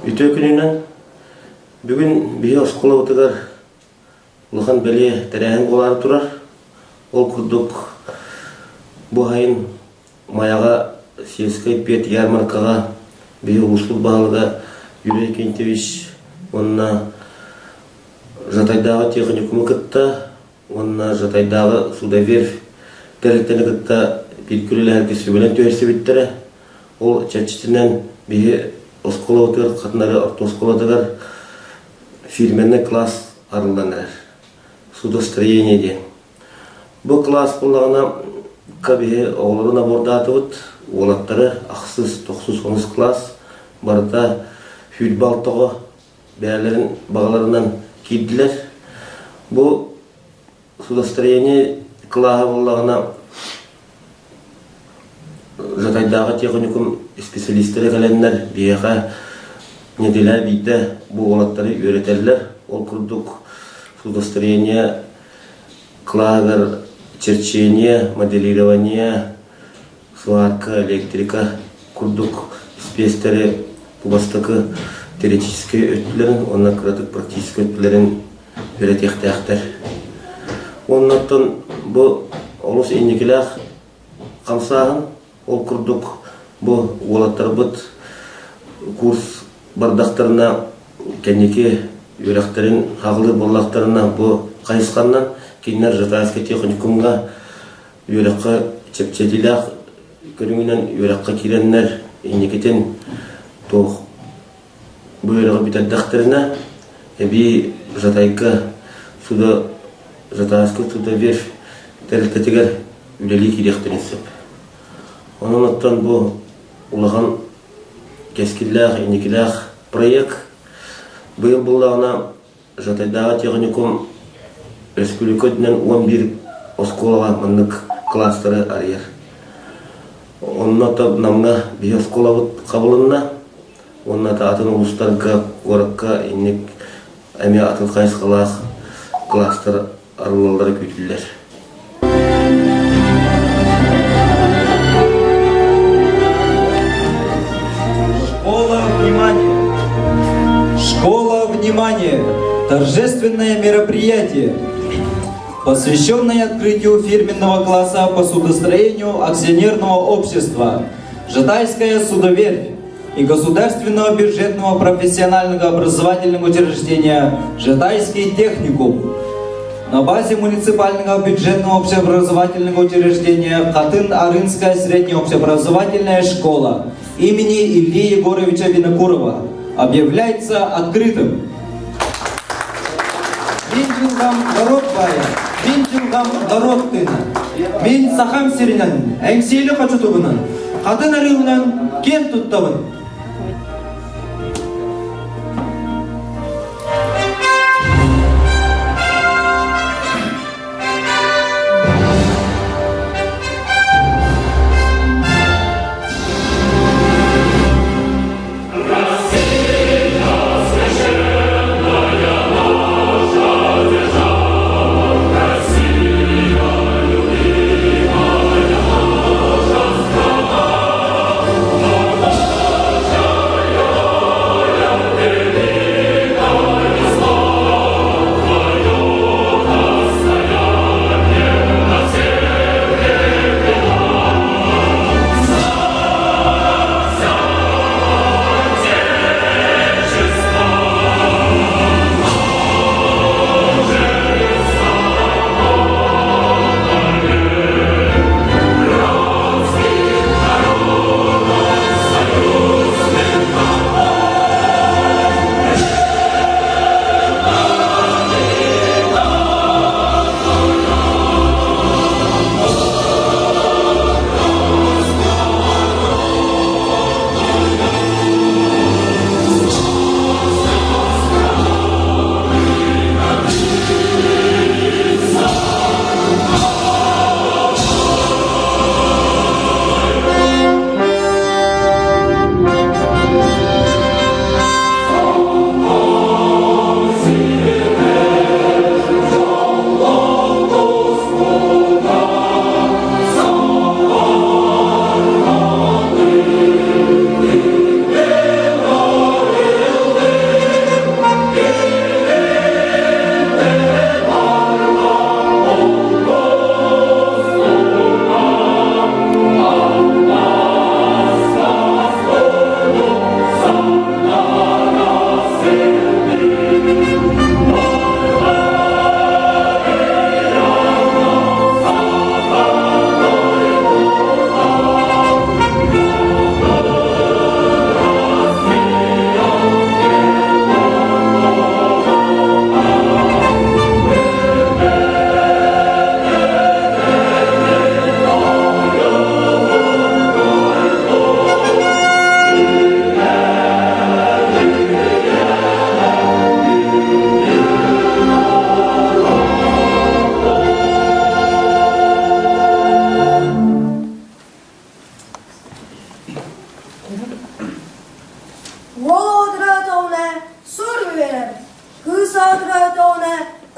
Үтүө күнүнэн бүгүн биһи оскуолабытыгар улахан бэлиэ тэрээһин буолаары турар. Ол курдук бу сайын Майаҕа сельскай пед ярмаркаҕа биһи улууспут баһылыга Юрий Кентьевич уонна Жатайдааҕы техникуму кытта уонна Жатайдааҕы судоверфь тэрилтэни кытта бииргэ үлэлэһэргэ сүбэнэн түһэрсибиттэрэ. Ол чэрчитинэн биһи оскуолабытыгар Хатынары орто оскуолатыгар фирменный класс арыллан эрэр. Судостроение диэн. Бу кылаас буоллаҕына биһи оҕолору набордаатыбыт, уолаттары ахсыс, тохсус, онус кылаас барыта 26 оҕо бэйэлэрин баҕаларынан киирдилэр. Бу судостроение кылааһа буоллаҕына Жатайдааҕы техникум исписэлиистэрэ кэлэннэр биһиэхэ нэдиэлэ биирдэ бу уолаттары үөрэтэллэр. Ол курдук судостроение кылааһыгар черчение, моделирование, сварка, электрика курдук испиэстэри бу бастакы теоретическай өттүлэрин уонна кыратык практическай өттүлэрин үөрэтиэхтээхтэр. Уонна оттон бу олус инникилээх хамсааһын, ол курдук бу уолаттарбыт курс бардахтарына кэнники үөрэхтэрин хаҕылыыр буоллахтарына бу хайысханнан кинилэр Жатайскай техникумҥа үөрэххэ чэпчэтиилээх көрүҥүнэн үөрэххэ киирэннэр инникитин туох бу үөрэҕи бүтэрдэхтэринэ эбии Жатайга суда Жатайскай судоверфь тэрилтэтигэр үлэлии киириэхтэрин сөп. Онон оттон бу улахан кэскиллээх, инникилээх проект. Быйыл буоллаҕына Жатайдааҕы техникум республика үрдүнэн 11 оскуолаҕа маннык кылаастары арыйар. Онно Намҥа биһи оскуолабыт хабылынна уонна атын улуустарга, куоракка инник эмиэ атын хайысхалаах кылаастар арыллаллара күүтүллэр. Школа, внимание! Школа, внимание! Торжественное мероприятие, посвященное открытию фирменного класса по судостроению акционерного общества «Жатайская судоверфь» и Государственного бюджетного профессионального образовательного учреждения «Жатайский техникум» на базе муниципального бюджетного общеобразовательного учреждения Хатын-Арынская средняя общеобразовательная школа имени Ильи Егоровича Винокурова объявляется открытым. Мин дьылҕам норуот баайа, мин дьылҕам норуот тыына. Мин сахам сиринэн, Эҥсиэли хочотугунан, хатын арыыбынан киэн туттабын. үөрэр, кыыс аатыраатаҕына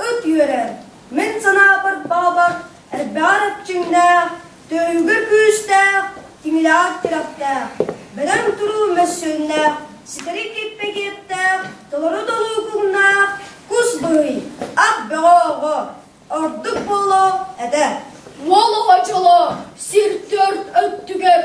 ыт үөрэр. Мин санаабар баҕабар элбэҕэр эпчиҥнээх, төһүүгэр күүстээх, тиҥилэҕэр тирэхтээх, бэлэм туруу мөссүөннээх, ситэри киппэ киэптээх, толору толуукуҥнаах кус быһый, ат бөҕө оҕо, ордук буолуо этэ. Уол оҕо дьоло сир төрт өттүгэр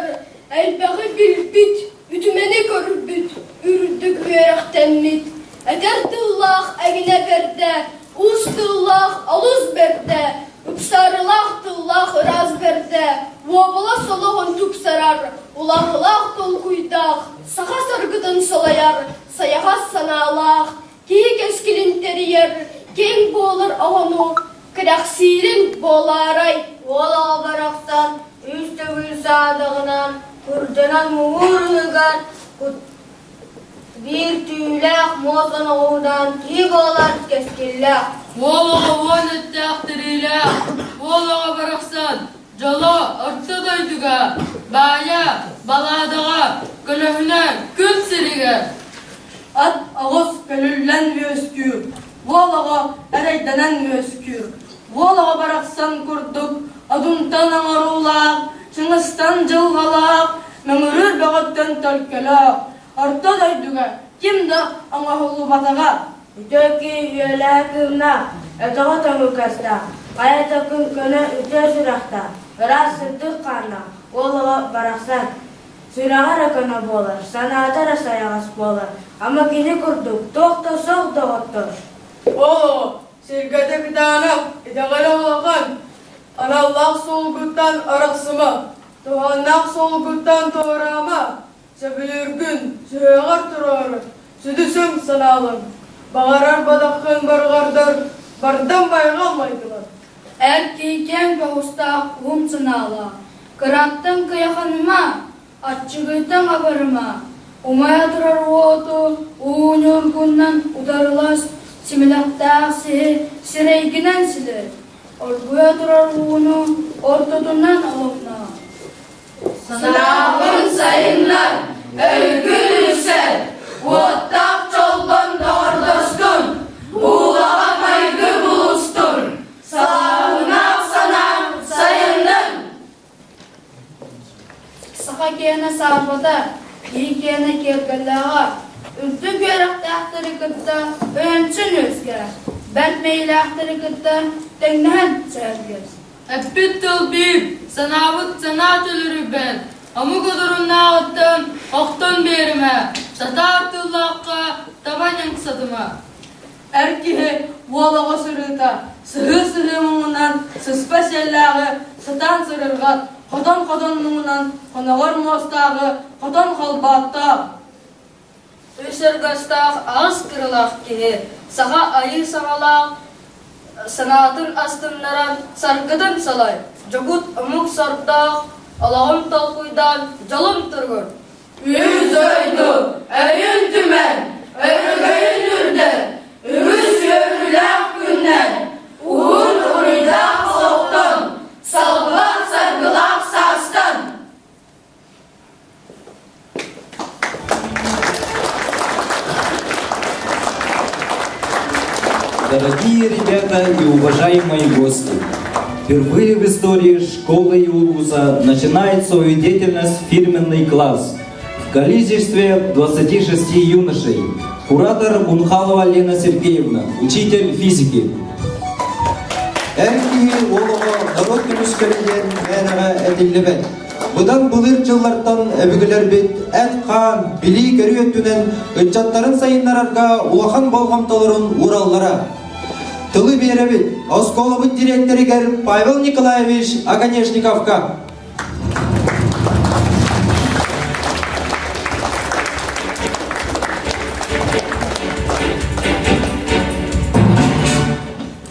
элбэҕи билбит, үтүмэни көрбүт, үрдүк үөрэхтэммит, эдэр тыллаах эҥинэ бэрдэ, уус тыллаах олус бэрдэ, ыпсарылаах тыллаах ыраас бэрдэ, уобалас олоҕун тупсарар, улаҕалаах толкуйдаах, саха саргытын салайар, сайаҕас санаалаах, киһи кэскилин тэрийэр, киэҥ буолар оҕону кэрэхсиирин буолаарай? Уол оҕо барахсан үс төгүл саадаҕынан курданан муҥур ыһыгар биир түүлээх муос оноҕуһунан киһи буолар кэскиллээх. Уол оҕо уон эттээх тириилээх, уол оҕо барахсан дьоло орто дойдуга, баайа балаадаҕа, көлөһүнэ күн сиригэр. Ат оҕус көлүллэн үөскүүр, уол оҕо эрэйдэнэн үөскүүр. Уол оҕо барахсан курдук одунтан оҥоруулаах, чыҥыстан дьылҕалаах, мөҥүрүүр бөҕөттөн төлкөлөөх, орто дойдуга ким да оҥоһуллубатаҕа. Үтүө киһи үөлэһэ кыымнаах, өтөҕө тоҥукастаах, хайа да күн көнө үтүө сүрэхтээх, ыраас сырдык хааннаах уол оҕо барахсан. Сүрэҕэ эрэ көнө буолар, санаата эрэ сайаҕас буолар, ама кини курдук туох да суох доҕоттор. Оо, сиргэтэ кытаанах, итэҕэлэ улахан, аналлаах суолгуттан арахсыма, туһааннаах суолгуттан туораама, сөбүлүүргүн, сүһүөҕэр туруору, сүдү сөҥ санаалан, баҕарар бадаххын барҕардар, бардам байҕал майгылар. Эр киһи киэҥ көҕүстээх уһун санаалаах, кыраттан кыйаханыма, аччыгыйтан абарыма, умайа турар уоту уу ньургуннан утарылас, симилэхтээх сиһи сирэйгинэн силир, оргуйа турар ууну ортотунан оломноо. Санаабын сайыннар, өйгүн үксэт, уоттаах чолбон доҕордостун, буулаҕа майгы булустун, салааһынаах санаам сайыннын! Саха киэнэ саарбата, киһи киэнэ киэргэллээҕэ, үрдүк үөрэхтээхтэри кытта өйөнсөн үөскээ, бэрт мэйилээхтэри кытта тэҥнэһэн сэһэргэс. Эппит тыл биир, санаабыт санаа төлөрүйбэт, омук одуруннааҕыттан охтон биэримэ, сатаар тыллаахха таба ньаҥсатыма. Эр киһи уол оҕо сырыыта, сыһыы-сыһыы муҥунан сыспа сиэллээҕи сатаан сырырҕат, хотон-хотон муҥунан хоноҕор муостааҕы хотон холбооттоох. Үс аргыстаах аҕыс кыралаах киһи саха айыы саҥалаах санаатын астыннаран саргытын салай, дьокут омук сордоох олоҕун толкуйдаан дьолун туругур. Үс дойду өйүн түмэн, өрөгөйүн үрдэн, үгүс үөрүүлээх күннэн, уһун уруйдаах олохтон, салгылаах саргылаах саастан Дорогие ребята и уважаемые гости, впервые в истории школы и УЛУСа начинает свою деятельность фирменный класс в количестве 26 юношей. Куратор Мунхалова Лена Сергеевна, учитель физики. Эр киһи олоҕо норуот көмүскэлэ диэн мээнэҕэ этиллибэт. Быдан былыр дьыллартан өбүгэлэрбит эт-хаан, билии-көрүү өттүнэн ыччаттарын сайыннарарга улахан болҕомтолорун уураллара. Тылы биэрэбит оскуолабыт дириэктэригэр Павел Николаевич Оконешниковка.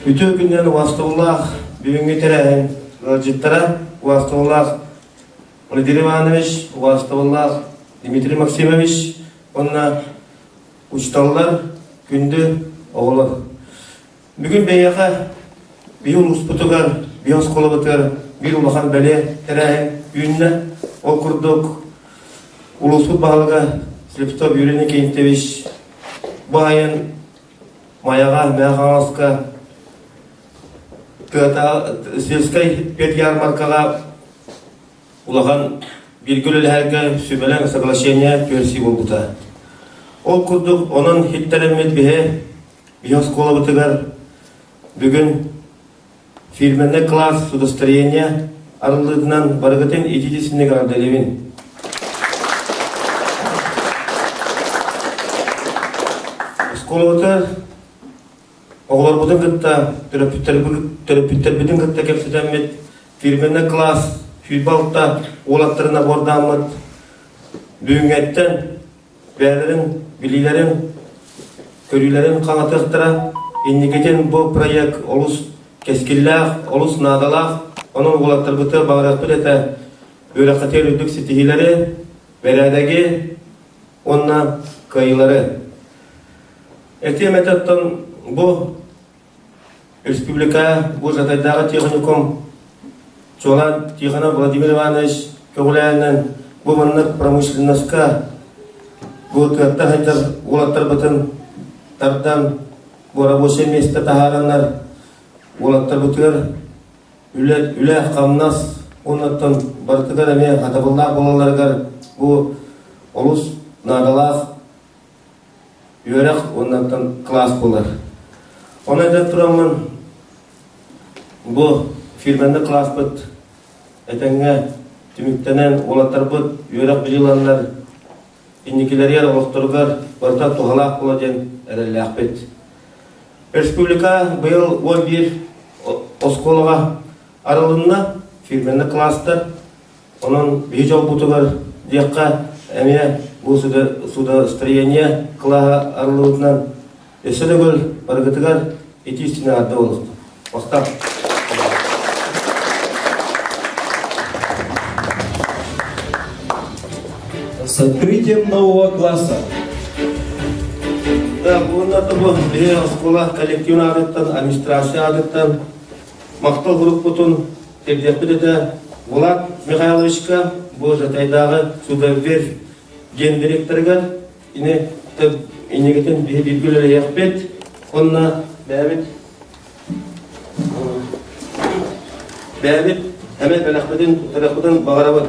Үтүө күннэн убастабыллаах бүгүҥҥү тэрээһин ыалдьыттара, убастабыллаах Владимир Иванович, убастабыллаах Дмитрий Максимович уонна учууталлар, күндү оҕолор. Бүгүн бэйэхэ биһи улууспутугар, биһи оскуолабытыгар биир улахан бэлиэ тэрээһин үүннэ. Ол курдук улууспут баһылыга Слепцов Юрий Никитич бу айан. Майаҕа, Мэҥэ Хаҥаласка тыата сельскай педярмаркаҕа улахан бииргэ үлэлэһэргэ сүбэлэҥ соглашение түһэрсии буолбута. Ол курдук онон хиттэрэммит биһи биһи оскуолабытыгар бүгүн фирменный класс судостроения арыллыытынан барыгытын итии-итиинник эҕэрдэлиибин. Оскуолабытыгар Оҕолорбутун кытта, төрөппүттэрбитин кытта кэпсэтэммит, фирменный класс 26 уолаттарын набордааммыт, бүгүҥҥэттэн бэйэлэрин билиилэрин, көрүүлэрин хаҥатыахтара. Инникитин бу проект олус кэскиллээх, олус наадалаах. Онон уолаттарбытыгар баҕарыахпыт этэ үөрэххитигэр үрдүк ситиһиилэри, бэрээдэги уонна кыайыылары. Этиэм этэ оттон бу республика бу Жатайдааҕы техникум чуолаан Тихонов Владимир Иванович көҕүлээнинэн бу маннык промышленноска бу тыаттан сылдьар уолаттарбытын тардан бу рабочай миэстэ таһаараннар уолаттарбытыгар үлэ, үлэ-хамнас уоннаттан барытыгар эмиэ хатабыллаах буолалларыгар бу олус наадалаах үөрэх уоннаттан кылаас буолар. Ону этэн тураммын бу фирменный кылааспыт этэҥҥэ түмүктэнэн уолаттарбыт үөрэх билииланнар инникилэригэр олохторугар барыта туһалаах буола диэн эрэллээхпит. Республика быйыл 11 оскуолаҕа арылынна фирменный класстар Онон биһи дьолбутугар диэххэ эмиэ бу судостроение кылааһа арыллыбытынан өссө төгүл барыгытыгар итии истиҥ эҕэрдэ буолуохтун. Махтал. С открытием нового класса. Да, бугунна бу биһи оскуола коллективын аатыттан, администрация аатыттан махтал группутун Тирдиэхпит этэ Влад Михайловичка бу Жатайдааҕы судоверфь гендиректорыгар ини иннигитин биһи бииргэ үлэлэһиэхпит уонна бэйэбит бэйэбит эмэ бэлэхпитин туттарыахпытын баҕарабыт.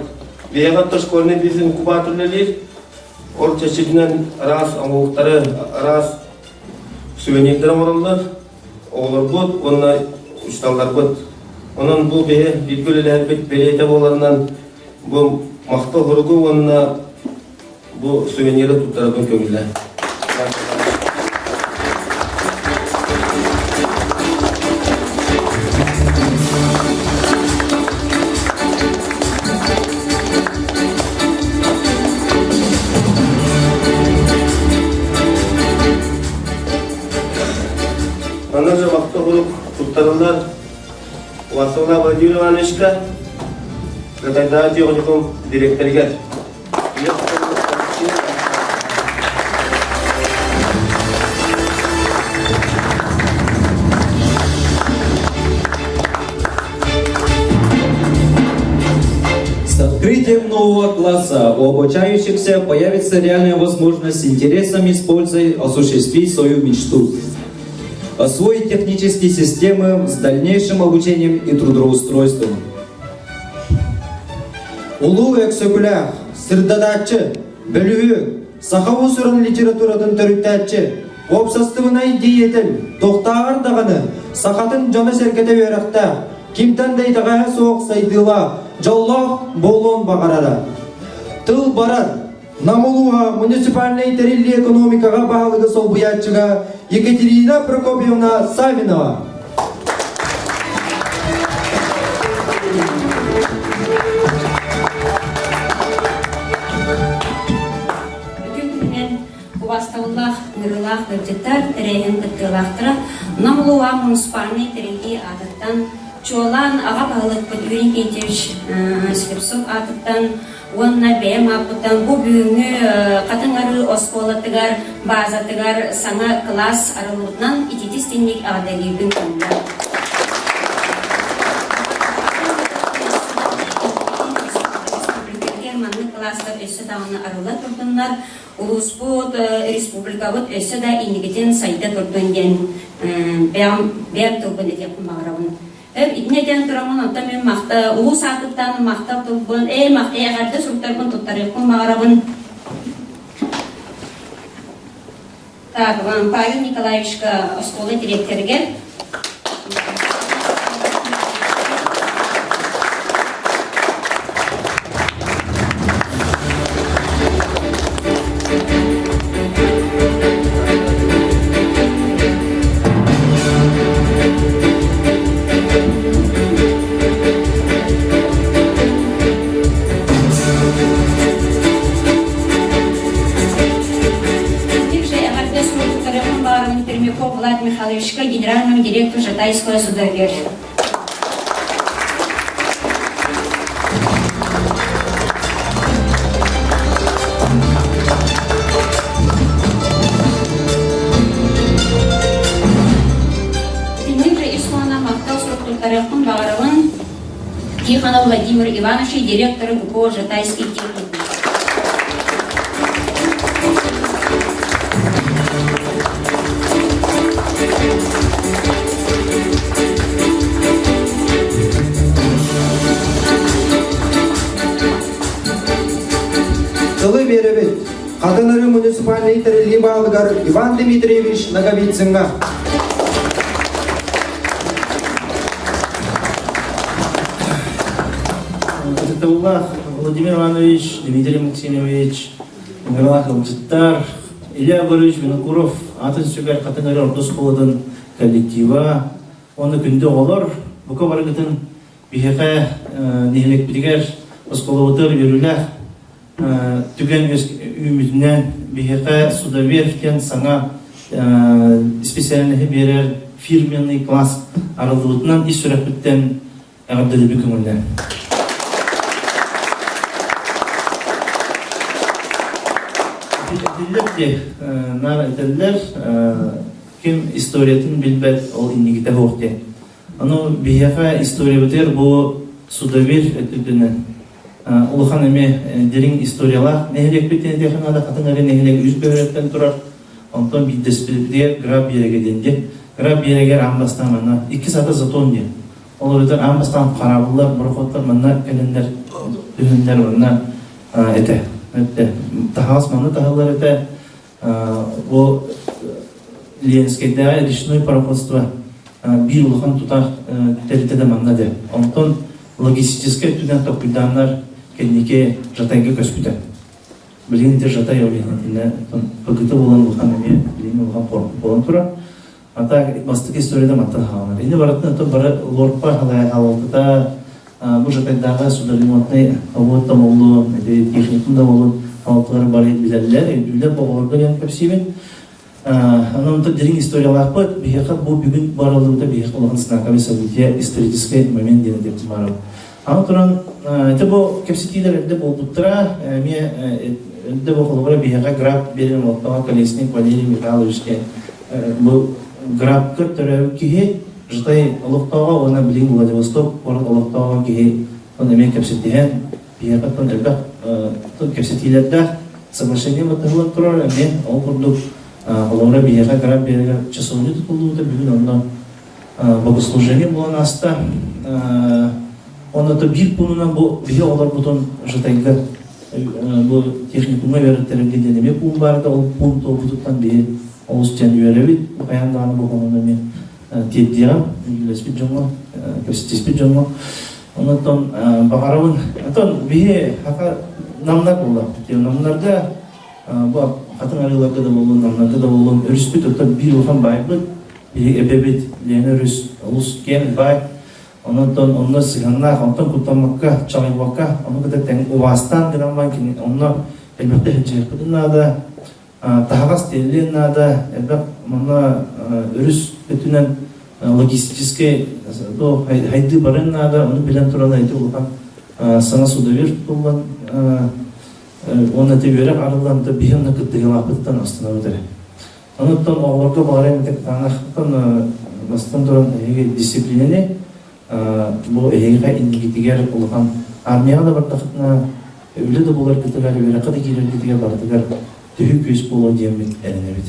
Биһиэхэ дошкольный бизнес инкубатор үлэлиир. Ол чэрчитинэн араас оҥоһуктары, араас сувенирдары оҥороллор. Оҕолорбут уонна учууталларбыт. Онон бу биһи бииргэ үлэлэһэрбит бэлиэтэ буоларынан бу махтал суругу уонна бу сувениры туттарарбын көҥүллээ. Манна же вахта курдук туттарыллар Василий Владимир Ивановичка, Жатайдааҕы техникум дириэктэригэр. С открытием нового класса у обучающихся появится реальная возможность с интересом и с пользой осуществить свою мечту. Освоить технические системы с дальнейшим обучением и трудоустройством. Улуу Өксөкүлээх, сырдатааччы, бөлүһүөк, саха уус-уран литературатын төрүттээччи, уопсастыбынай деятель, тохтааҕар даҕаны сахатын дьоно-сэргэтэ үөрэхтээх, кимтэн да итэҕэһэ суох сайдыылаах, дьоллоох буолуон баҕарара. Тыл барар, Нам улууһа муниципальнай тэриллии экономикаҕа баһылыгы солбуйааччыга Екатерина Прокопьевна Савинова. Бүтүн күнүнэн убаастабыллаах, ыҥырыылаах ыалдьыттар, тэрээһин кыттыылаахтара Нам улууһа муниципальнай тэриллии аатыттан, чуолаан аҕа баһылыкпыт Юрий Никитич Слепцов аатыттан уонна бэйэм ааппыттан бу бүгүҥҥү Хатыҥ Арыы оскуолатыгар баазатыгар саҥа кылаас арыллыбытынан итиитис-тинник эҕэрдэлиирбин көҥүллээх. Маннык кылаастар өссө даҕаны арылла турдуннар. Улууспут, республикабыт өссө да инникитин сайда турдун диэн бэйэм бэйэм тылбын этиэхпин баҕарабын. Итини этэн тураммын, онтон мин махта, улуус аатыттан махтал тылбын, ээ, эҕэрдэ суруктарбын туттарыахпын баҕарабын. Так, Павел Николаевичка оскуола дириэктэригэр Эҕэрдэ суруктарым баарым Пермяков Влад Михайловичка, генеральному директору Жатайского судоверфи. Итинник же ис хоһооно махтал сурук туттарыахпын баҕарабын Тихонов Владимир Иванович, директор ГПО Жатайский техникум. Тылы биэрэбит. Хатыныры муниципальный тэриллии баһылыгар Иван Дмитриевич Ноговицыҥҥа. Ытыктабыллаах Владимир Иванович, Дмитрий Максимович, ыҥыралаах ыалдьыттар, Илья Егорович Винокуров аатын сүгэр Хатыҥ Арыы орто оскуолатын коллектива уонна күндү оҕолор, бука барыгытын биһиэхэ нэһилиэкпитигэр оскуолабытыгар үөрүүлээх түгэн үүммүтүнэн биһиэхэ судоверфь диэн саҥа специальноһы биэрэр фирменный класс арыллыбытынан ис сүрэхпиттэн эҕэрдэлиибин көҥүллээн. Этиллэр дии, наар этэллэр, ким историятын билбэт, ол инникитэ суох диэн. Ону биһиэхэ историябытыгар бу судоверфь өттүнэн улахан эмиэ дириҥ историялаах нэһилиэкпит диэн наада хатыҥ эрэ нэһилиэк үс бөһүөлэктэн турар. Онтон биирдэспитигэр Граб биэрэгэ диэн диэн. Граб биэрэгэр аан бастаан манна иккис ата Затон диэн. Ол эбэтэр аан бастаан хараабыллар, борохуоттар манна кэлэннэр түһүннэр манна этэ. Этэ. Таһаҕас манна таһыллар этэ. Бу Ленскэйдээҕи речной пароходство биир улахан тутаах тэрилтэ да манна дэ. Онтон логистическай өттүнэн толкуйдааннар кэнники Жатайга көспүтэ. Билигин ити Жатай ол иһин ПГТ буолан улахан эмиэ билигин улахан порт буолан турар. А так бастакы историяда мантан хааланар. Ини барытын ото бары лорпа халаалтата бу Жатайдааҕы судоремонтнай завод да буоллун, ити техникум да буоллун халалталар бары билэллэр, өйдүүллэр оҕолорго диэн кэпсиибин. Онон дириҥ историялаахпыт. Биһиэхэ бу бүгүн барыллыбыта биһиэхэ улахан знаковый событие, исторический момент диэн этиэхпин баарым. Аны туран, ити бу кэпсэтиилэр эрдэ буолбуттара, эмиэ эрдэ бу холобура биһиэхэ граб биэрэн олохтоох Колесник Валерий Михайлович диэн бу грабка төрөөбүт киһи Жатай олохтооҕо уонна билигин Владивосток куорат олохтооҕо киһи он эмиэ кэпсэтиһэн биһиэхэ элбэх кэпсэтиилэрдээх соглашение баттаһыллан турар эмиэ ол курдук холобура биһиэхэ граб биэрэгэр часовня тутуллубута бүгүн онно богослужение буолан ааста. Онно биир пуунунан бу биһи оҕолорбутун Жатайга бу техникумҥа үөрэттэрэргэ диэн эмиэ пуун баар да ол пуун туолбутуттан биһи олус диэн үөрэбит. Хайаан даҕаны бу хонуну эмиэ тиэрдиэҕим үлэлэспит дьоҥҥо, кэпсэтиспит дьоҥҥо. Онтон баҕарабын, оттон биһи хака намнар буолла. Намнарга бу хатыҥ арыыларга да буоллун, намнарга да буоллун өрүспүт оттон биир улахан баайбыт Биһиги эбэбит Лена өрүс олус киэҥ баай. Онон онно сыһыаннаах, онтон куттаммакка, чаҕыйбакка, ону кытта тэҥ убаастаан гынан баран кини онно элбэхтэ сылдьыахпытын наада, таһаҕас тиэллиэн наада, элбэх манна өрүс өттүнэн логистическай хайдыы барыан наада, ону билэн туран ити улахан саҥа судовер тутуллан уонна ити үөрэх арыллан биһи онно кыттыһыылаахпытыттан астынабыт эрэ. Онуттан оҕолорго баҕарыам этэ кытаанахтан бастан туран эһиги дисциплинэни бу эһиэхэ инникитигэр улахан армияҕа да бардахытына үлэ да буларгытыгар үөрэххэ да киирэргитигэр барытыгар. төһүү күүс буолуо диэммит эрэнэбит.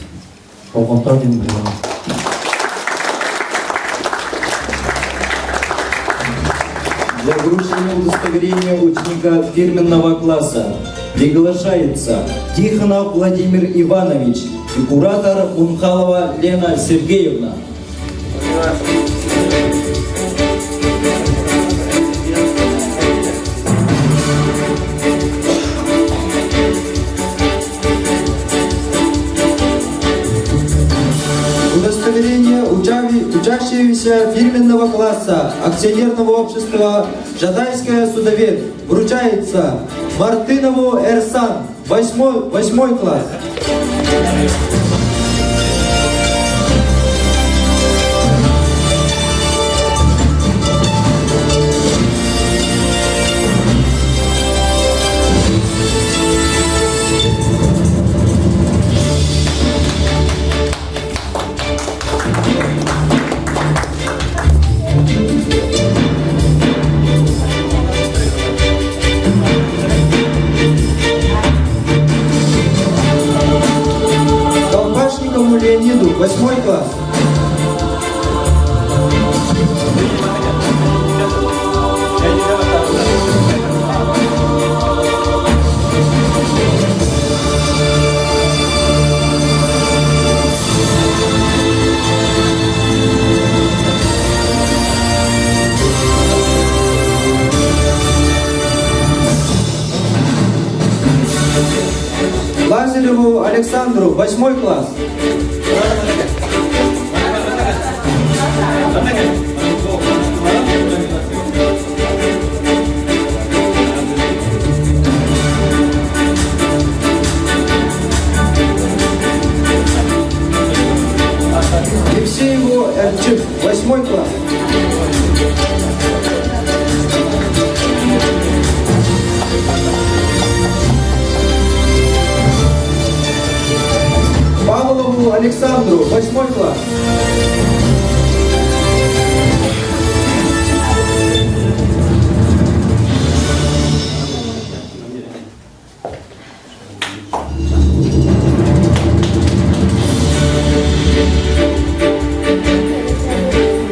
Болҕомто диэн быһыылаах. Для вручения удостоверения ученика фирменного класса приглашается Тихонов Владимир Иванович и куратор Мунхалова Лена Сергеевна. Удостоверение учащегося фирменного класса акционерного общества «Жатайская судоверфь» вручается Мартынову Эрсан, восьмой класс. Колпашникову Леониду, восьмой класс. Лазареву Александру, восьмой класс. Евсееву Эрчик, восьмой класс. Павлову Александру, восьмой класс.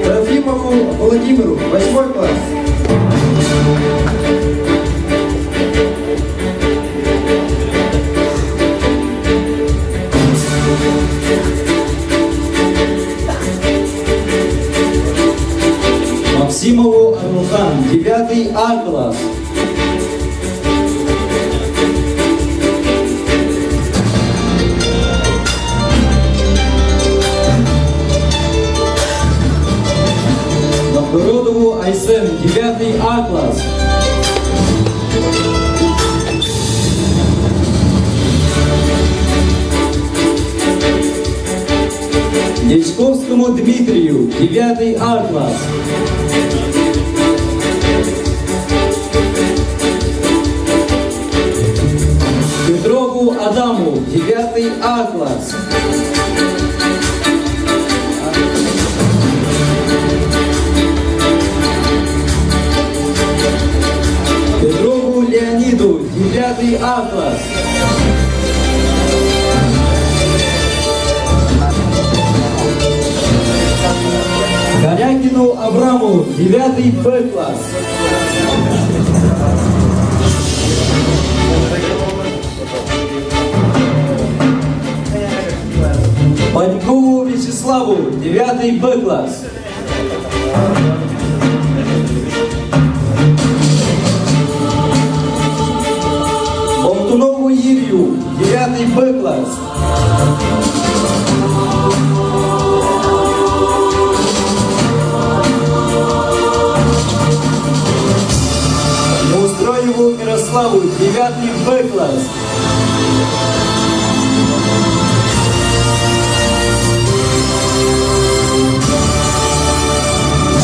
Трофимову Владимиру, восьмой класс. Максимову Арулхан, 9 А класс. Новгородову Айсен, 9 А класс. Дьячковскому Дмитрию, 9 А класс. Петрову Адаму, 9 А класс. Петрову Леониду, 9 А класс. Корякину Абраму, 9 Б класс. Панькову Вячеславу, 9 Б класс. Болтунову Илью, 9 Б класс. Неустроеву Мирославу, 9 Б класс.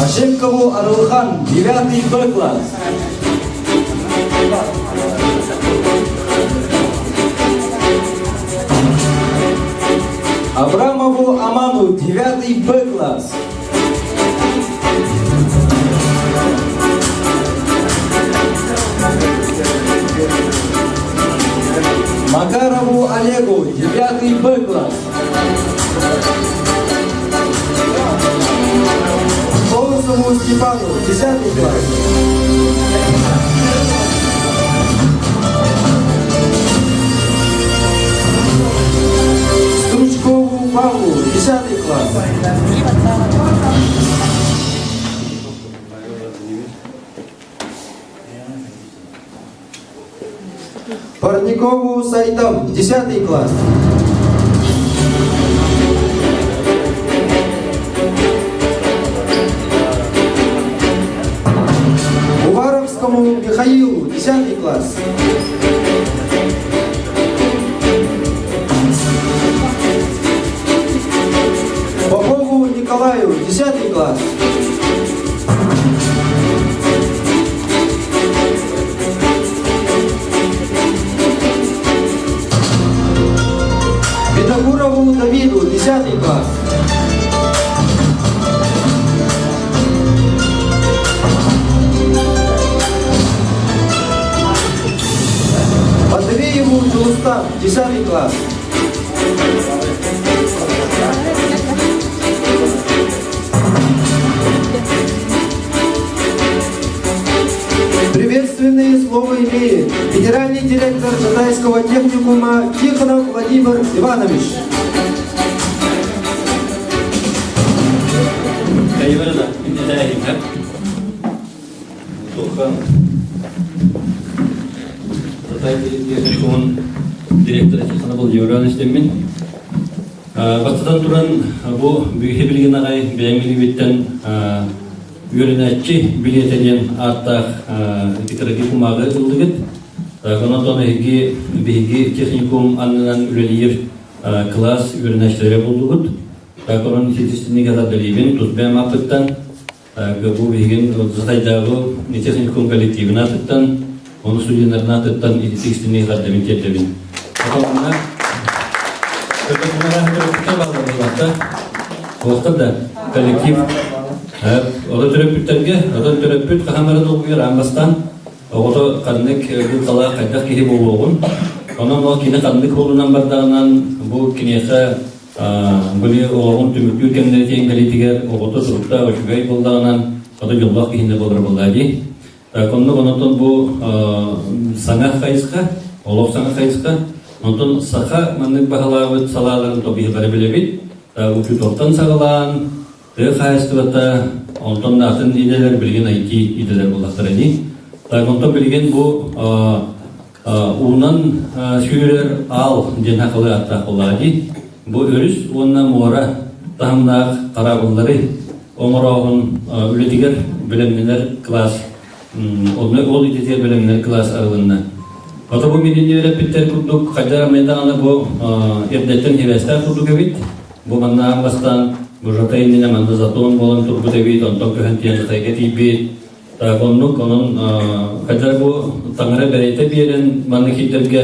Ошибкову Арылхан, 9 Б класс. Абрамову Аману, 9 Б класс. Макарову Олегу, 9 Б класс. Колосову Степану, 10 класс. Стручкову Павлу, 10 класс. Парникову Сайтам, 10 класс. Уваровскому Михаилу, 10 класс. Попову Николаю, 10 класс. Винокурову Давиду, 10 класс. Матвееву Джулустан, 10 класс. Приветственные слово имеет генеральный директор Жатайского техникума Тихонов Владимир Иванович. Техникумун директора Тихонов Владимир Иванович деммин. Бастатан туран, бу бүһи билигин аҕай бэйэм илиибиттэн үөрэнээччи билиэтэ диэн ааттаах ити кумааҕы ыллыгыт. Онон эһиги биһиги техникум аннынан үлэлиир кылаас үөрэнээччилэрэ буллугут. Онон ититистинник эҕэрдэлиибин тус бэйэм ааппыттан бу биһигин Затайдааҕы техникум коллективин аатыттан, ону студеннарын аатыттан ититик истинник эҕэрдэбин тиэрдэбин. Отонна Туохтар да коллектив ото төрөппүттэргэ, отон төрөппүт хаһан долгуйар аан бастаан оҕото ханнык быылхалаах хайдах киһи буолуоҕун, онон ол кини ханнык буолунан бардаҕынан бу киниэхэ Били оҕоҕун түмүктүүр кэмнэри тиэн кэлиитигэр оҕото суруктаах үчүгэй буоллаҕынан, ото дьоллоох киһинэ буолар буоллаа дии. Оннук онотон бу саҥа хайысха, олох саҥа хайысха. Онтон саха маннык баһылаабыт салааларын тобиһилары билэбит. Учууталтан саҕалаан, тыа хаһаайыстыбата, онтон да атын идэлэр билигин IT идэлэр буоллахтара дии. Онтон билигин бу Уунан сүүрэр аал диэн сахалыы ааттаах буоллаҕа дии. Бу өрүс уонна муора таһымнаах хараабыллары оҥорооһун үлэтигэр бэлэмнэнэр кылаас онно ол идэтигэр бэлэмнэнэр кылаас арылынна. Ото бу минини үөрэппиттэр курдук хайдах эмэ даҕаны бу эрдэттэн хибээстээх курдук эбит. Бу манна аан бастаан бу Жатай иннинэ манна затон буолан турбут эбит, онтон көһөн тиийэн Жатайга тиийбит. Так, оннук, онон хайдах бу таҥара бэрэйтэ биэрэн маннык хиттэргэ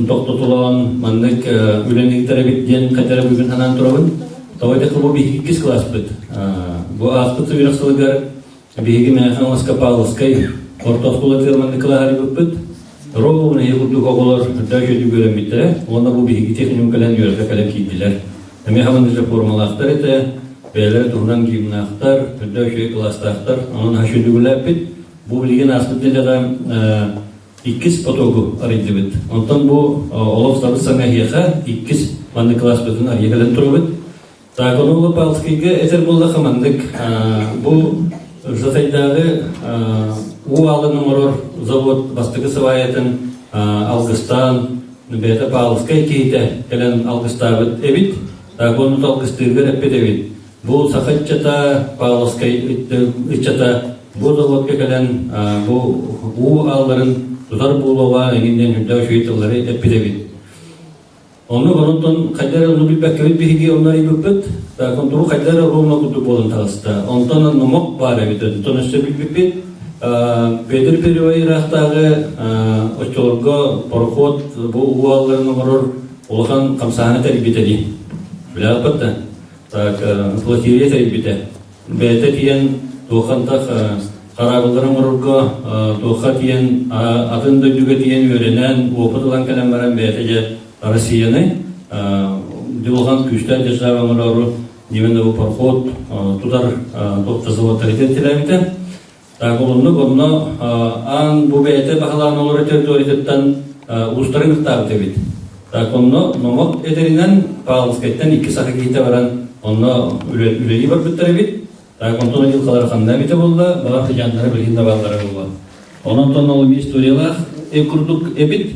тохтотулаан маннык үлэни ыытар эбит диэн хайдара бүгүн санаан турабын. Тоҕо диэххэ бу биһиги иккис кылааспыт. Бу ааспыт үөрэх сылыгар биһиги Мэҥэ Павловскай орто оскуолатыгар маннык кылааһы арыйбыппыт. Ровно иһи курдук оҕолор үрдэ үчүгэй үөрэммиттэрэ уонна бу биһиги техникум кэлэн үөрэххэ кэлэн киирдилэр. Эмиэ хамандыыр формалаахтар этэ, бэйэлэрэ туһунан гимнаахтар, үрдэ үчүгэй кылаастаахтар, онон хашүдүгүлээппит. Бу билигин ааспыт нэдиэлэҕэ иккис потогу арыйдыбыт. Онтон бу олох сабыс саҥа эһиэхэ иккис маннык кылааспытын арыйа кэлэн турабыт. Так, ону Павловскайга этэр буоллахха маннык бу Жатайдааҕы уу аалын оҥорор завод бастакы сыбаайатын алгыстаан бэйэтэ Павловскай киһитэ кэлэн алгыстаабыт эбит. Так, ону алгыстыыргар эппит эбит. Бу саха ыччата, Павловскай ыччата бу заводка кэлэн бу уу аалларын тутар буолуоҕа эҥин диэн үрдээх үчүгэй тыллары эппит эбит. Ону онтон хайда эрэ ону билбэккэбит биһиги онно арыйбыппыт. Так, онтубу хайда эрэ ровно курдук буолан таҕыста. Онтон номох баар эбит, онтон өссө билбиппит. Петр Первый ыраахтааҕы оччолорго пароход бу уолларын оҥорор улахан хамсааһыны тэрийбитэ дии. Билэҕит да? Так, флотилия тэрийбитэ. Бэйэтэ тиийэн туоххантах Хараабыллары оҥорорго туохха тиийэн, атын дойдуга тиийэн үөрэнэн, уопут ылан кэлэн баран бэйэтэ дьэ Россияны дьулҕан күүстээх держава оҥороору именно пароход тутар туох да заводтары тиэртилээбитэ. Так оннук онно аан бу бэйэтэ баһылаан олорор территориятыттан уустарын кыттаабыт эбит. Так онно номох этэринэн Павловскайтан икки саха киһитэ баран онно үлэлии барбыттар эбит. Так онтон дьылҕалара ханна эбитэ буолла, баҕар тыдьааннара билигин да бааллара буолуо. Онон онтон ол эмиэ историялаах курдук эбит.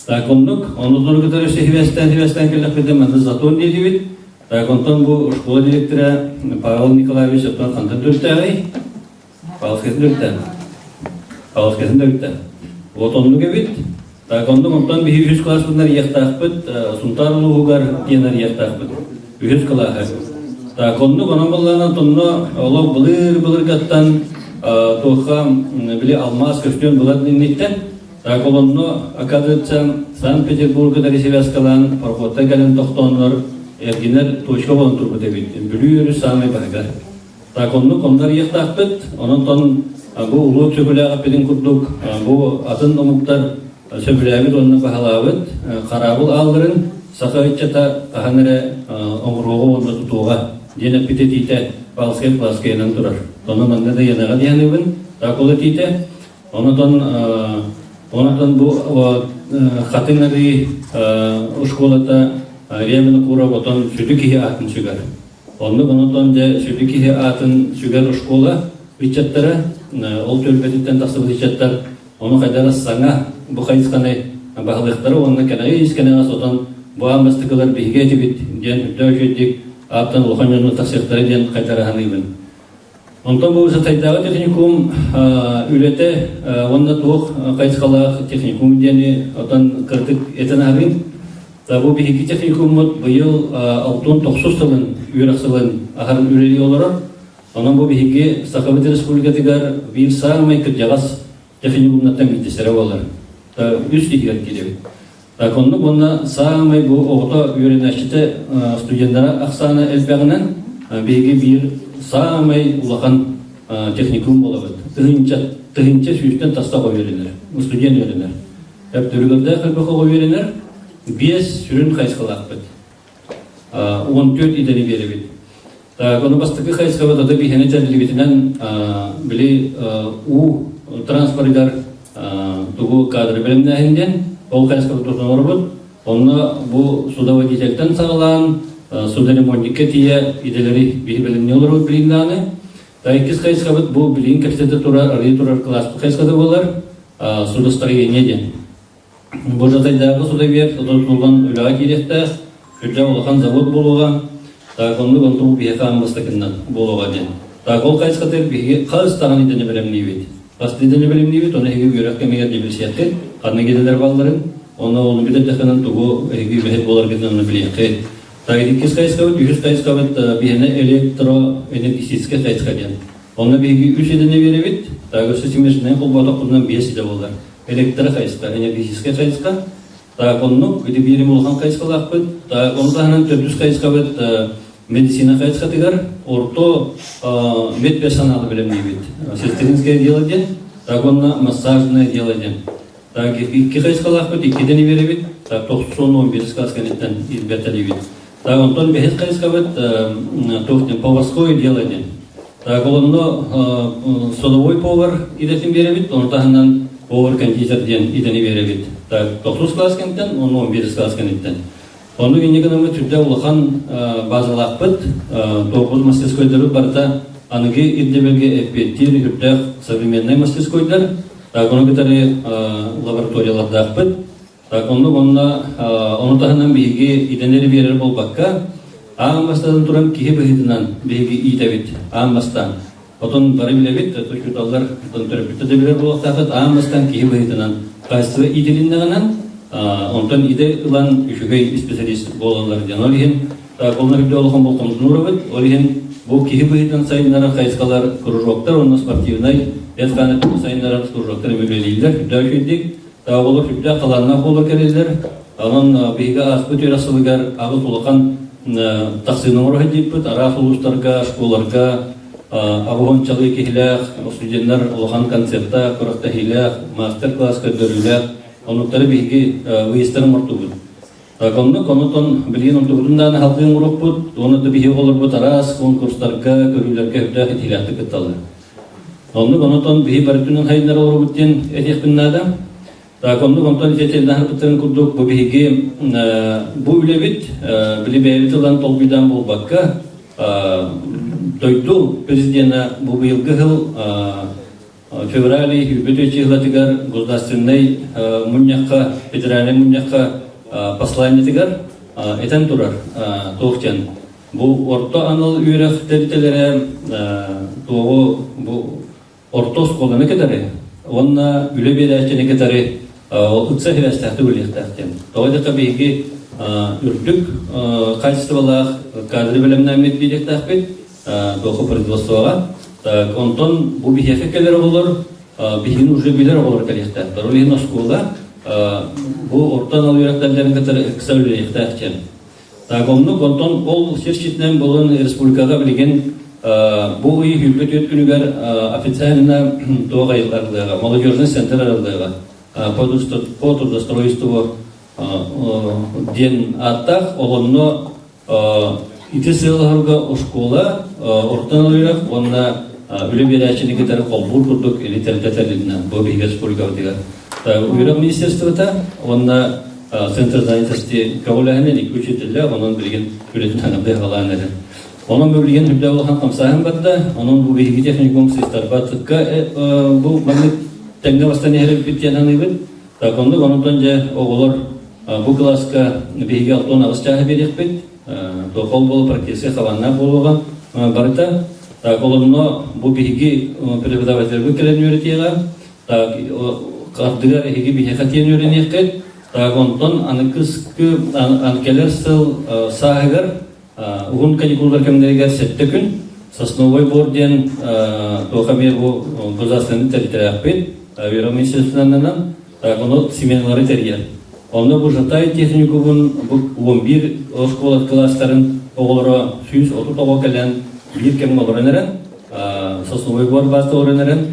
Так оннук, оннук кытары сибээстээн сибээстээн кэллэхпитинэ манна затон диэтибит. Так онтон бу школа директора Павел Николаевич оттон хантан төрүттээҕий? Павловскайтан төрүттээх. Павловскайтан төрүттээх. Вот оннук эбит. Так оннук онтон биһи үһүс кылааспытын арыйыахтаахпыт, Сунтаар улууһугар диэн арыйыахтаахпыт. Үһүс кылааһы. Так оннук онон буоллаҕына тонно олох былыр-былыргаттан туохха били алмаас көстүөн булан инниттэн так олонно оказывается Санкт-Петербурга связкалаан пароходтар кэлэн тохтооннор эргинэр точка буолан турбут эбит. Бүлүү өрүс саамай баһыгар. Так оннук онно арыйыахтаахпыт. Онон тон бу улуу сөбүлээҕиппитин курдук бу атын омуктар сөбүлээбит уонна баһылаабыт хараабыл аалларын саха ыччата хаһан эрэ оҥоруоҕа уонна тутуоҕа диэн эппит этиитэ Палскай Пласкайынан турар. Онон манна да Янаҕа диэханыбын так ол этиитэ. Онотон онотон бу Хатыҥ Арыы школата Рябина Куров отон сүдү киһи аатын сүгэр. Оннук онотон дьэ сүдү киһи аатын сүгэр оскуола ыччаттара, ол түөлбэтиттэн тахсыбыт ыччаттар ону хайдара саҥа бу хайысханы баһылыахтара уонна кэнэҕи ис кэнэҕэс отон бу аан бастакылар биһиги этибит диэн үрдэ үчүгэйдик ааттан улахан дьону тахсыахтара диэн хайдара саныыбын. Онтон бу Сатайдааҕы техникум үлэтэ уонна туох хайысхалаах техникум диэни отон кыратык этэн аһарыым. Бу биһиги техникуммут быйыл 69 сылын үөрэх сылын аһарын үлэлии олорор. Онон бу биһиги Сахабыт Республикатыгар биир саамай кырдьаҕас техникумнартан биирдэстэрэ буолар. Үс иһигэр киирэбит. Так оннук уонна саамай бу оҕото үөрэнээччитэ студеннара ахсаана элбэҕинэн биһиги биир саамай улахан техникум буолабыт. Тыһыынча, тыһыынча сүүстэн тахса оҕо үөрэнэр, студент үөрэнэр. Өптөрүгэрдээх элбэх оҕо үөрэнэр, биэс сүрүн хайысхалаахпыт. 14 идэни биэрэбит. Так, ону бастакы хайысхабыт аты биһиэнэ тэриллибитинэн били уу транспорыгар тугу кадры бэлэмнээһин диэн ол хайысхабыт тутан олоробут. Онно бу судоводительтэн саҕалаан судоремонтникка тиийэ идэлэри биһи бэлэмнии олоробут билигин даҕаны. Иккис хайысхабыт бу билигин кэпсэтэ турар, арыйа турар кылааспыт хайысхата буолар судостроение диэн. Бу Жатайдааҕы судовед тутуллан үлэҕэ киириэхтээх, сүрдээх улахан завод буолуоҕа, так оннук онтубут биһиэхэ аан бастакыннан буолуоҕа диэн. Так ол хайысхатыгар биһиги хас даҕаны идэни бэлэмниибит. Хас да идэни бэлэмниибит, ону эһиги үөрэх кэмигэр да билсиэххит, ханнык идэлэр баалларын, ону ону бүтэрдэххинэн тугу эһиги үлэһит буоларгытын ону билиэххит. Так иккис хайысхабыт, үһүс хайысхабыт биһиэнэ электроэнергетическэй хайысха диэн. Онно биһиги үс идэни биэрэбит, так өссө смешаннай холботохпутунан биэс идэ буолар. Электро хайысха, энергетическэй хайысха. Так оннук ити биир улахан хайысхалаахпыт. Так ону таһынан төрдүс хайысхабыт медицина хайысхатыгар орто медперсоналы бэлэмниибит. Сестринское дело диэн, так уонна массажное дело диэн. Так икки хайысхалаахпыт, иккитин биэрэбит, так 91 класс кэнниттэн илбэртэлиибит. Так онтон бэһис хайысхабыт туох диэн поварское дело диэн. Так онно столовой повар идэтин биэрэбит, ону таһынан повар-кондитер диэн идэни биэрэбит. Так тохсус класс кэнниттэн, уонна 11 класс кэнниттэн. Онно инньэ гынаммыт сүрдээх улахан базалаахпыт, туохпут мастерскойдарбыт барыта аныгы ирдэбилгэ эппиэттиир үрдээх современнай мастерскойдар. Так ону кытары лабораториялардаахпыт. Так оннук онно ону таһынан биһиги идэнэри биэрэр буолбакка, аан бастатан туран киһи быһыытынан биһиги иитэбит аан бастаан. Отон бары билэбит, учууталлар отон төрөппүттэр да билэр буолуохтааххыт, аан бастаан киһи быһыытынан хаачыстыба иитилиннэҕинэн, онтон идэ ылан үчүгэй специалист буолаллар диэн. Ол иһин онно үрдэ улахан болҕомтону уурабыт. Ол иһин бу киһи быһыытынан сайыннарар хайысхалар кружоктар уонна спортивнай эт-хаан өттүн сайыннарар кружоктар үлэлииллэр. Үрдэ үчүгэйдик. Оҕолор сүрдээх талааннаах буола кэлэллэр. Онон биһиги ааспыт үөрэх сылыгар аҕыс улахан тахсыыны оҥоро сылдьыбыппыт. Араас улуустарга, школаларга. Абыһончалыы киһилээх студеннар улахан концертаах, күрэхтэһиилээх, мастер-класс көрдөрүүлээх, оннуктары биһиги выездтарын оҥортубут. Оннук, онутон билигин онтубутун даҕаны халҕыы оҥоруохпут, уонна да биһиги оҕолорбут араас конкурстарга, көрүүлэргэ үрдээх итиилээхтик кытталлар. Оннук, онутон биһи бары түнэн хайыннара олоробут диэн этиэхпин наада. Так, оннук онтон итиэтэллэһэрбиттэрин курдук бу биһиги бу үлэбит били бэйэбит ылан толкуйдаан буолбакка дойду президена бу быйылгы сыл февраль үбүт числатыгар государственнай мунньахха федеральнай мунньахха посланиетыгар этэн турар туох диэн бу орто анал үөрэх тэрилтэлэрэ туоҕу бу орто оскуоланы кытары уонна үлэ биэрээччини кытары ыкса сибээстээхтик үлэлиэхтээх диэн. Тоҕо диэтэххэ биһиги үрдүк качестволаах кадры бэлэмнээммит биэриэхтээхпит туоху производствоҕа. Онтон бу биһиэхэ кэлэр оҕолор биһигини уже билэр оҕолор кэлиэхтээхтэр. Ол иһин оскуола бу орто анал үөрэхтэрдэрин кытары ыкса үлэлиэхтээх диэн. Так, оннук, онтон ол сир ситинэн буолан республикаҕа билигин бу ый 24 күнүгэр официально туох арыллыаҕа, молодежный центр арыллыаҕа по трудоустройству диэн ааттаах, ол онно ити сыалларга оскуола ортон үөрэх уонна үлэ биэрээччини кытары холбуур курдук или тэрилтэ бу биһиги республикабытыгар үөрэх министерствота уонна Центр занятости көҕүлээһинин икки учителлээх, онон билигин үлэтин хаҥардыы хаалаан эрэр. Онон бу билигин үрдэ улахан хамсааһын барда, онон бу биһиги техникум сыстарбатыкка бу маннык тэҥҥэ бастан иһэр диэн саныыбын. Так оннук онтон дьэ оҕолор бу кылааска биһиги 68 чааһы биэриэхпит, туохол буола практически хабаннаах буолуоҕа барыта. Так олонно бу биһиги преподавательбыт кэлэн үөрэтиэҕэ, Так, ардыгар эһиги биһиэхэ тиэн үөрэниэххит. Так, онтон аныкыскы кэлэр сыл сааһыгар уһун каникуллар кэмнэригэр сэттэ күн Сосновой бор диэн туох эмиэ бу государственный тэрилтэлээхпит Вера Министерствотынан так ону сменалары тэрийэр. Онно бу Жатай техникумун бу 11 оскуола кылаастарын оҕолоро 130 оҕо кэлэн биир кэмҥэ олорон эрэн сосновой бор бааста олорон эрэн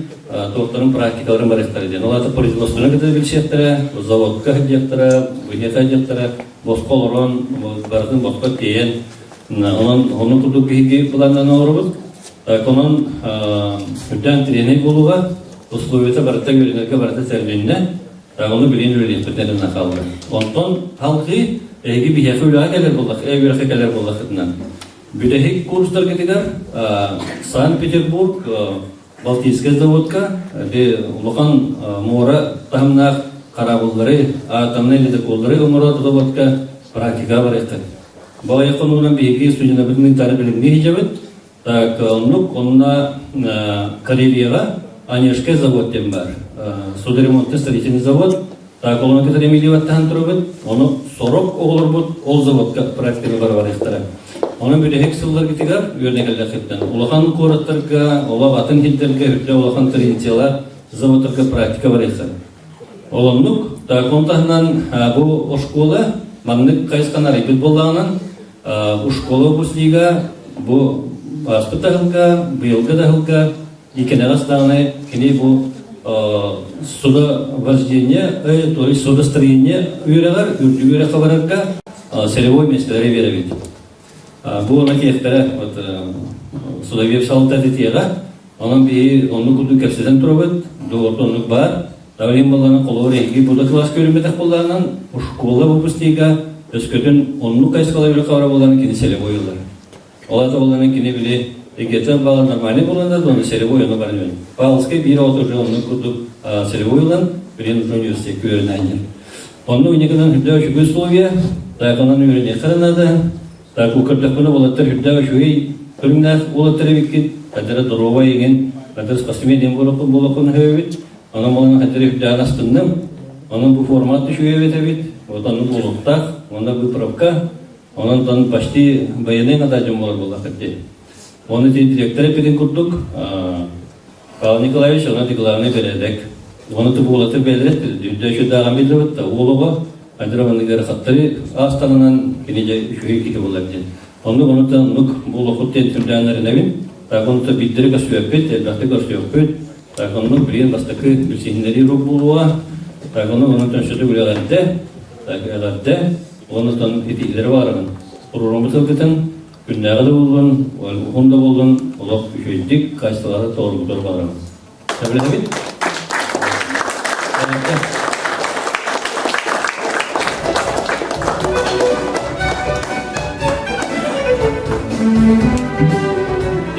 туохтарын практикаларын барыахтара диэн. Ол аата производствоны кытары билсиэхтэрэ, заводка сылдьыахтара, быһыаха сылдьыахтара, босхо олорон, барытын босхо тиэйэн, онон оннук курдук биһиги былааннан олоробут. Онон үрдээн тренер буолууга условията барыта үөрэнэргэ барыта тэрилиннэ. Ону билигин үлэлиэхпитин хаалла. Онтон халқы эһиги биһиэхэ үлэҕэ кэлэр буоллах, үөрэххэ кэлэр буоллаххытынан бүтэһик курстаргытыгар Санкт-Петербург Балтийскай заводка улахан муора таһымнаах хараабыллары, атомнай ледоколлары оҥорор заводка практика барыахтар. Балайы хонугунан биһиги студеннарбытын ыытаары билимҥэ сылдьабыт. Так, оннук, онно Карелияҕа Онежскай завод диэн баар. Судоремонтный строительный завод. Так, олону кытары эмиилии турабыт. Ону сорох оҕолорбут ол заводка практика бара барыахтара. Онон бүтэһик сылларгытыгар үөрэнэ кэллэххиттэн улахан куораттарга, олох атын сирдэргэ үрдэ улахан традициялаах заводтарга практика барыахтара. Ол оннук, так, он таһынан бу оскуола маннык хайысханы арыйбыт буоллаҕынан, школа выпускнига бу ааспыт да сылга, быйылгы да сылга иккинэҕэс даҕаны кини бу судовождение, то есть судостроение үөрэҕэр, үрдүк үөрэххэ барарга целевой миэстэлэри биэрэбит. Бу она тиэхтэрэ вот судовед салалта тиэҕэ, онон биһи оннук курдук кэпсэтэн турабыт, доҕорто оннук баар. Тавлин буоллаҕына холобур эһиги бу да кылаас көрүммэтэх буоллаҕынан школа выпускнига өскөтүн оннук хайысхалар үөрэххэ барар буоллаҕына кини целевой ылар. Ол аата буоллаҕына кини били ЕГЭ балла нормальный буоллаҕына да, целевой ону баран үөрэн. Павловскай биир оҕото уже оннук курдук целевой ылан, билин уже университекка үөрэнэн Онно инникинэн үрдэ үчүгэй условия, тайканан үөрэниэххэ наада. Так көрдөхпүнэ уолаттар үрдэ үчүгэй көрүҥнээх уолаттар эбиккит, хадара доруобай игин, хадара спортсмен диэн буолуоххун өбүт. Онон буолан хадара үрдээн астынным. Онон бу формат үчүгэй эбит эбит. Вот оннук буолуохтаах. Онно выправка. Онон тон почти военный надо дьон буолар буоллахтар дии. Оны ти директор эппитин курдук, Павел Николаевич, онон ти главный бэрээдэк. Оны ту буолатыр бэлэрет үрдэ үчүдааҕан биллибит да уолуга Андра хаттары аастанынан кини дьэ үчүгэй киһи буолар диэн. Оннук онуттан оннук буолуохут диэн түрдээннэринэбин. Так онто биирдэри көрсүөхпүт, элбэхтик көрсүөхпүт. Так оннук билигин бастакы билсиһиннэрии уруок буолуоҕа. Так ону онон төнсөтүк үлэҕэрдэ, так эҕэрдэ, уонна итиилэри баарабын. Туруоруммут сылгытын күннээҕи да буоллун, уһун да буоллун, олох үчүгэйдик, хаачыстыбалаах толорбутугар баҕарабын. Сөбүлэһэбит?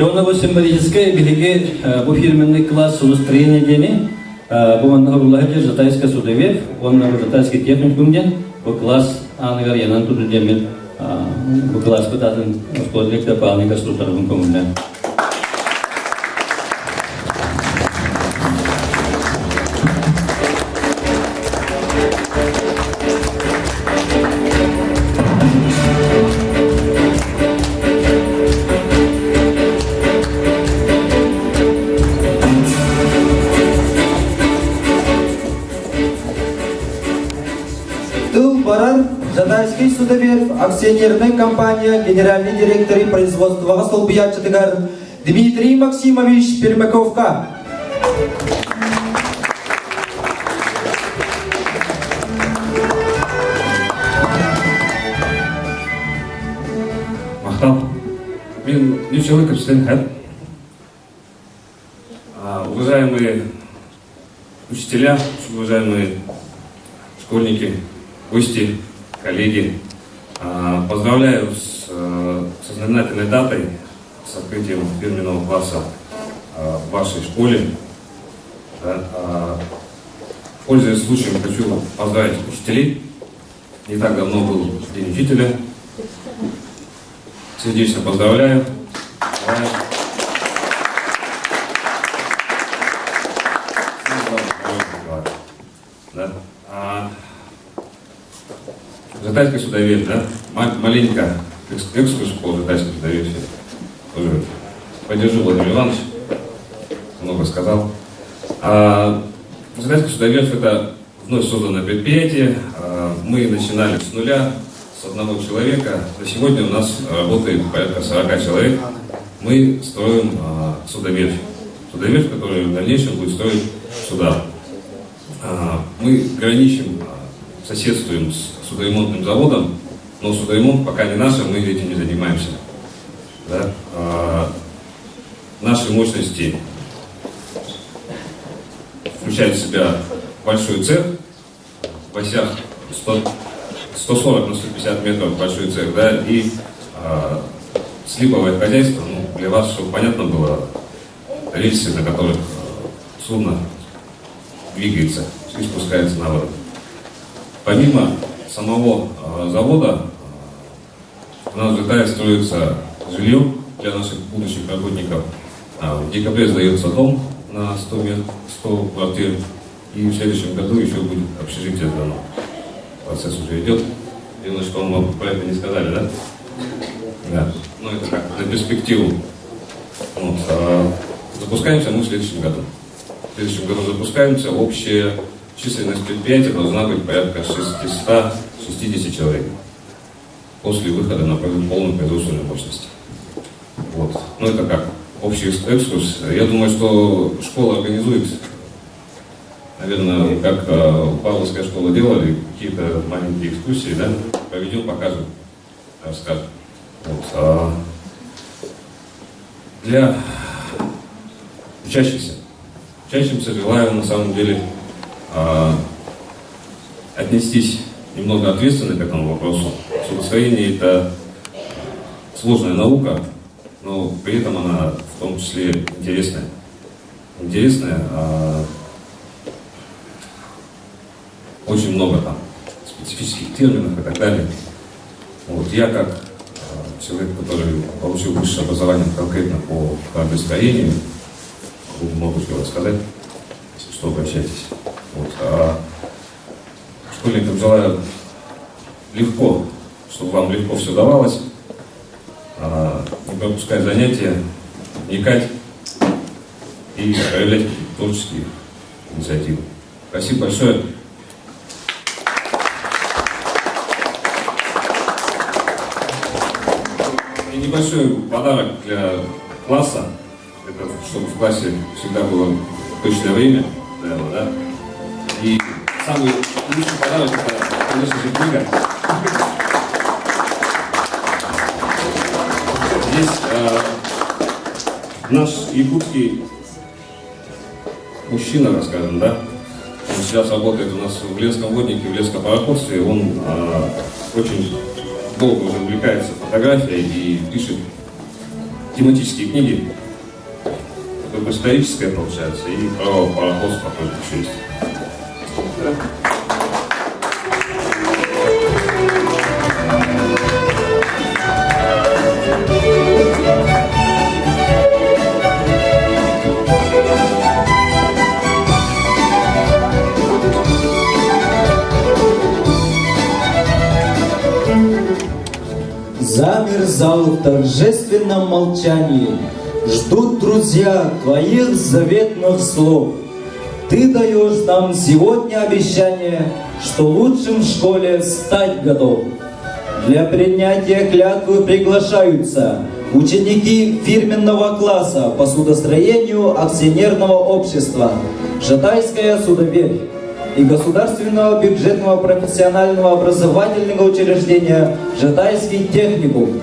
Уонна бу символическай биһиги бу фирменный класс судостроения диэни бу манна уруулаһы Жатайская судоверфь уонна Жатайский техникум диэн бу класс ааныгар янан турду диэммин бу класспыт атын оскуола директор Павел Николаевич көҥүллээн. Тыл барар Жатайский судоверфь акционернай компания генеральный директоры производствоҕа солбуйааччытыгар Дмитрий Максимович Пермяковка. Махтал. Мен ничего капитан Уважаемые учителя, уважаемые школьники, гости, коллеги, поздравляю с, со знаменательной датой, с открытием фирменного класса в вашей школе. Пользуясь случаем, хочу поздравить учителей. Не так давно был День учителя. Сердечно поздравляю. Да. А, Жатайская судоверфь, да? Маленько экскурс по Жатайской судоверфи. Тоже поддержу Владимир Иванович, много сказал. А, Жатайская судоверфь – это вновь созданное предприятие. А, мы начинали с нуля, с одного человека. На сегодня у нас работает порядка 40 человек. Мы строим а, судоверфь. Судоверфь, который в дальнейшем будет строить суда. А, мы граничим, соседствуем с судоремонтным заводом, но судоремонт пока не наш, мы этим не занимаемся. Да? А, наши мощности включают в себя большой цех в осях 100, 140 на 150 метров большой цех, да, и э, слиповое хозяйство, ну, для вас, чтобы понятно было, рельсы, на которых судно двигается и спускается на воду. Помимо самого э, завода, у нас в Житае строится жилье для наших будущих работников. В декабре сдается дом на 100, 100 квартир, и в следующем году еще будет общежитие сдано. Процесс уже идет. Леночка, вам про это не сказали, да? Да. Ну, это как, на перспективу. Вот. А, запускаемся мы в следующем году. В следующем году запускаемся. Общая численность предприятия должна быть порядка 660 человек после выхода на полную производственную мощность. Вот. Ну, это как общий экскурс. Я думаю, что школа организует, наверное, как э, Павловская школа делали, какие-то маленькие экскурсии, да, проведем, покажем, расскажем. Вот. А для учащихся. Учащимся желаю на самом деле а, отнестись немного ответственно к этому вопросу. Судостроение – это сложная наука, но при этом она в том числе интересная. Интересная, а очень много там специфических терминов и так далее. Вот я как а, человек, который получил высшее образование конкретно по кораблестроению, могу много чего рассказать, если что, обращайтесь. Вот. А школьникам желаю легко, чтобы вам легко все давалось, а, не пропускать занятия, вникать и проявлять творческие инициативы. Спасибо большое. И небольшой подарок для... класса. Это чтобы в классе всегда было точное время, наверное, да? И самый лучший подарок это, конечно же, книга. Здесь э, наш якутский мужчина, скажем, да, он сейчас работает у нас в Ленском воднике, в Ленском пароходстве, он э, очень долго уже увлекается фотографией и пишет тематические книги. Это историческое получается, и про пароходство тоже еще есть. Замер зал в торжественном молчании. Ждут друзья твоих заветных слов. Ты даешь нам сегодня обещание, что лучшим в школе стать готов. Для принятия клятвы приглашаются ученики фирменного класса по судостроению акционерного общества «Жатайская судоверфь» и Государственного бюджетного профессионального образовательного учреждения «Жатайский техникум».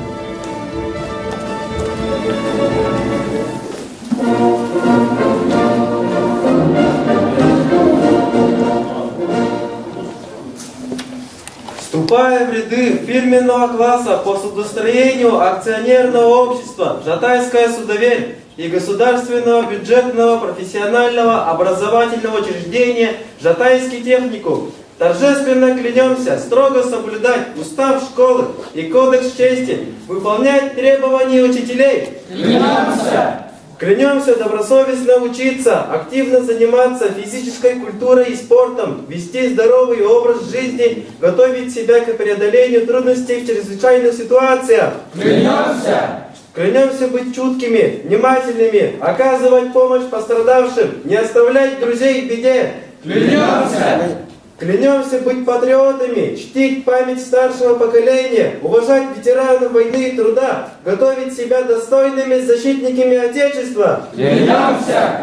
Вступая в ряды фирменного класса по судостроению акционерного общества «Жатайская судоверфь» и Государственного бюджетного профессионального образовательного учреждения «Жатайский техникум», торжественно клянемся строго соблюдать устав школы и кодекс чести, выполнять требования учителей. Клянемся! Клянемся добросовестно учиться, активно заниматься физической культурой и спортом, вести здоровый образ жизни, готовить себя к преодолению трудностей в чрезвычайных ситуациях. Клянемся! Клянемся быть чуткими, внимательными, оказывать помощь пострадавшим, не оставлять друзей в беде. Клянемся! Клянемся быть патриотами, чтить память старшего поколения, уважать ветеранов войны и труда, готовить себя достойными защитниками Отечества. Клянемся!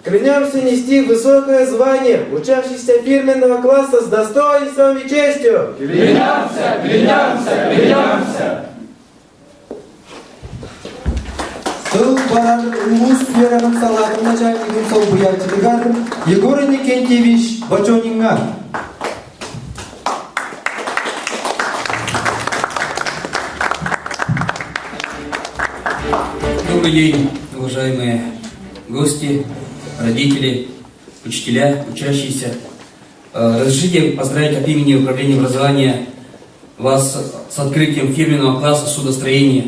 Клянемся нести высокое звание учащихся фирменного класса с достоинством и честью. Клянемся! Клянемся! Клянемся! Тыл барар улуус үөрэҕин салаатын начальнигын солбуйааччытыгар Егор Иннокентьевич Бочониҥҥа. Добрый день, уважаемые гости, родители, учителя, учащиеся. Разрешите поздравить от имени Управления образования вас с открытием фирменного класса судостроения.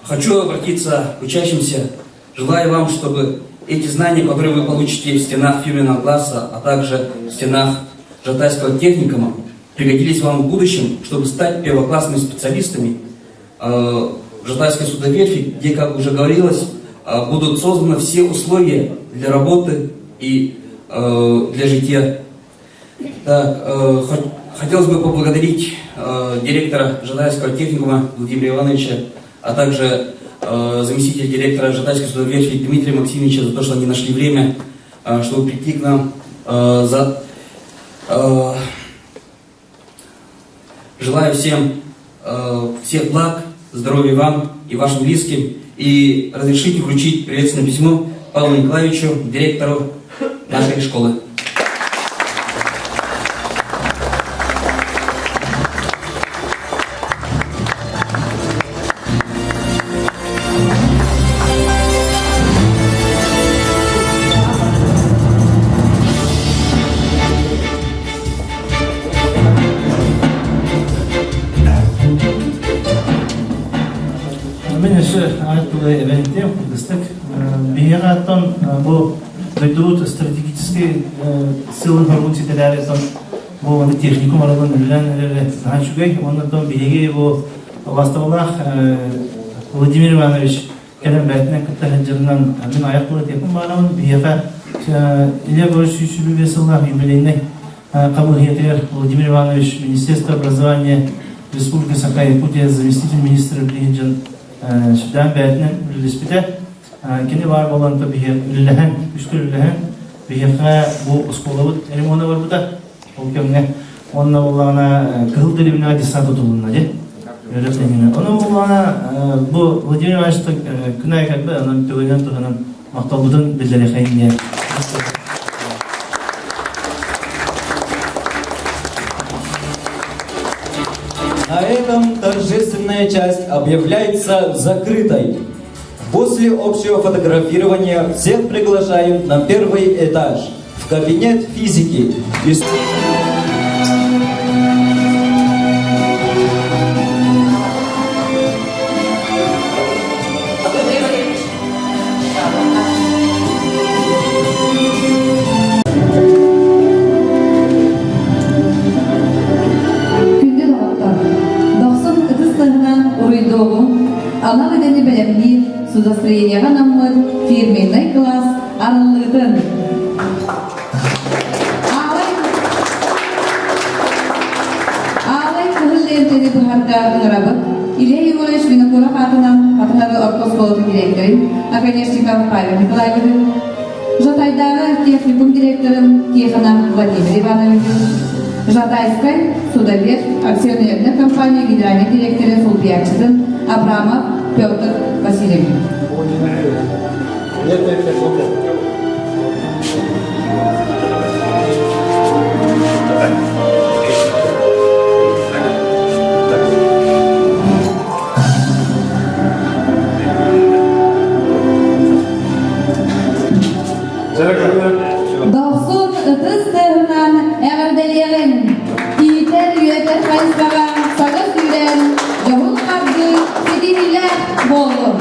Хочу обратиться к учащимся, желаю вам, чтобы эти знания, которые вы получите в стенах фирменного класса, а также в стенах Жатайского техникума, пригодились вам в будущем, чтобы стать первоклассными специалистами в Жатайской судоверфи, где, как уже говорилось, будут созданы все условия для работы и для житья. Так, хотелось бы поблагодарить директора Жатайского техникума Владимира Ивановича, а также заместителя директора Жатайской судоверфи Дмитрия Максимовича за то, что они нашли время, чтобы прийти к нам. За, желаю всем всех благ, здоровья вам и вашим близким. И разрешите вручить приветственное письмо Павлу Николаевичу, директору нашей школы. Мин өссө аар тылы эбэнтиэм кыргыстык. Биһиэхэ оттон бу дойдубут стратегическай сыалын хоргун ситэлээри бу аны техникум аралан үлэлээн эрэрэ наһаа үчүгэй. Уонна оттон биһиги бу убаастабылаах Владимир Иванович кэлэн бээтинэн кытта сылдьарынан мин айах тыла этиэхпин баҕарабын. Биһиэхэ Илья Егорович сүүс сыллаах юбилейнай хамыыһыйатыгар Владимир Иванович Министерство образования Республики Саха-Якутия заместитель министра билигин дьон сүрдээн бэйэтинэн үлэлэспитэ. Кини баар буолан биһи үлэлэһэн, үскүл үлэлэһэн биһиэхэ бу оскуолабыт ремона барбыта ол кэмҥэ. Онно буоллаҕына Кыһыл Дэриэбинэҕэ десант тутулунна дии. Үөрэх иннинэ. Онон буоллаҕына бу Владимир Иванович күн аайы кэлбэт, онон түгэнинэн туһанан махталбытын биллэриэхэйин диэн. На этом торжественная часть объявляется закрытой. После общего фотографирования всех приглашаем на первый этаж, в кабинет физики. Күндү доҕоттор, дохсун ытыс тыаһынан уруйдуоҕуҥ, анал идэни бэлэмниир судостроениеҕа анаммыт фирменнай кылаас арыллыытын! Аалай Аалай кыһыл лиэнтэни быһарга ыҥырабыт. Илья Егорович Винокуров аатынан Хатыҥары орто оскуолатын дириэктэрин Оконешников Павел Николаевиһы, Жатайдааҕы техникум директорын Тихонов Владимир Ивановиһы, Жатайскай судоверфь акционернай компания генеральнай директорын солбуйааччытын Абрамов Петр Васильевич. Дохсун ытыс тыаһынан эҕэрдэлиэҕиҥ! Иитэр үөтэр хайысхаҕа саҥа сүүрэн, дьоһун хардыы ситиһиилээх буоллун!